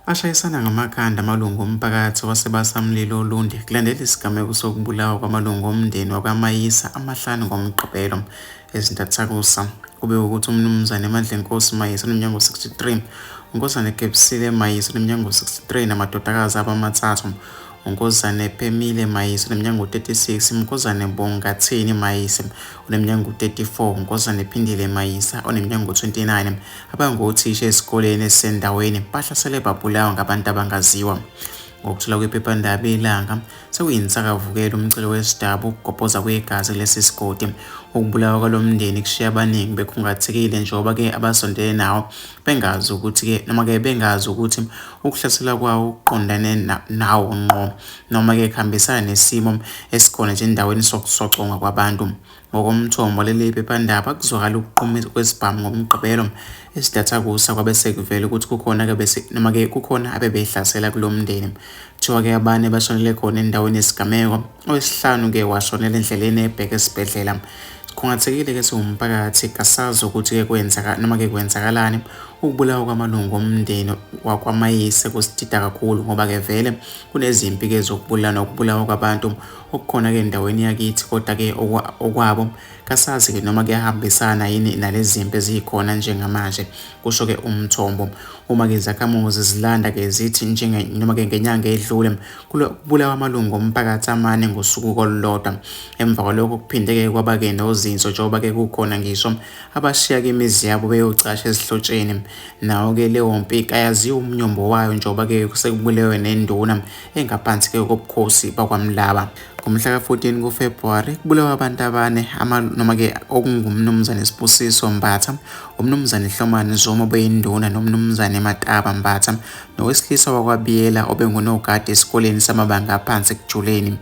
Ashayisana ngamakhanda amalungu omphakathi waseBasamlilo oLundi kulandela isigameko sokubulawa kwamalungu omndeni wakwaMayisa amahlanu ngoMgqibelo ezintathakusa. Kube ukuthi uMnumzane Mandlenkosi Mayisa oneminyaka engu-63, uNkosazane Gebsile Mayisa oneminyaka engu-63 namadodakazi abo amathathu, uNkosazane Phemile Mayisa oneminyaka engu-36, uNkosazane Bongathini Mayisa oneminyaka engu-34, uNkosazane Phindile Mayisa oneminyaka engu-29 Abangothisha esikoleni esisendaweni bahlaselwe babulawa ngabantu abangaziwa. Ngokuthola kwephephandaba iLanga, sekuyinsakavukela umcilo wesidabu ukugobhoza kwegazi kulesi sigodi. Ukubulawa kwalo mndeni kushiya abaningi bekhungathekile njengoba-ke abasondele nawo bengazi ukuthi-ke noma-ke bengazi ukuthi ukuhlasela kwawo kuqondane nawo ngqo noma-ke kuhambisana nesimo esikhona nje endaweni sokusocongwa kwabantu. Ngokomthombo leli phephandaba kuzwakala ukuqhuma kwesibhamu ngoMgqibelo esidathakusa kwabe sekuvela ukuthi kukhona ke bese noma ke kukhona abebehlasela kulo mndeni. Kuthiwa ke abane bashonele khona endaweni yesigameko, owesihlanu ke washonela endleleni ebheke esibhedlela. Sikhungathekile ke siwumphakathi kasazi ukuthi ke kwenzeka noma ke kwenzakalani. Ukubulawa kwamalungu omndeni wakwaMayise kusidida kakhulu ngoba ke vele kunezimpi ke zokubulala nokubulawa kwabantu okukhona-ke endaweni yakithi kodwa-ke okwabo kasazi-ke noma kuyahambisana yini nalezi zimpi ezikhona njengamanje, kusho-ke umthombo. Uma-ke izakhamuzi zilanda-ke zithi noma-ke ngenyanga edlule kubulawa amalungu omphakathi amane ngosuku olulodwa. Emva kwalokho kuphinde-ke kwaba-ke nozinzo njengoba-ke kukhona ngisho abashiya-ke imizi yabo beyocasha ezihlotsheni. Nawo-ke leyo mpi kayaziwa umnyombo wayo njengoba-ke sekubulewe nenduna engaphansi-ke kobukhosi bakwaMlaba. Ngomhla ka-14 kuFebruwari kubulawa abantu abane noma-ke okunguMnumzane Sibusiso Mbatha, uMnumzane Hlomani Zuma obeyinduna noMnumzane Mataba Mbatha nowesilisa wakwaBiyela obengunogada esikoleni samabanga aphansi eKujuleni.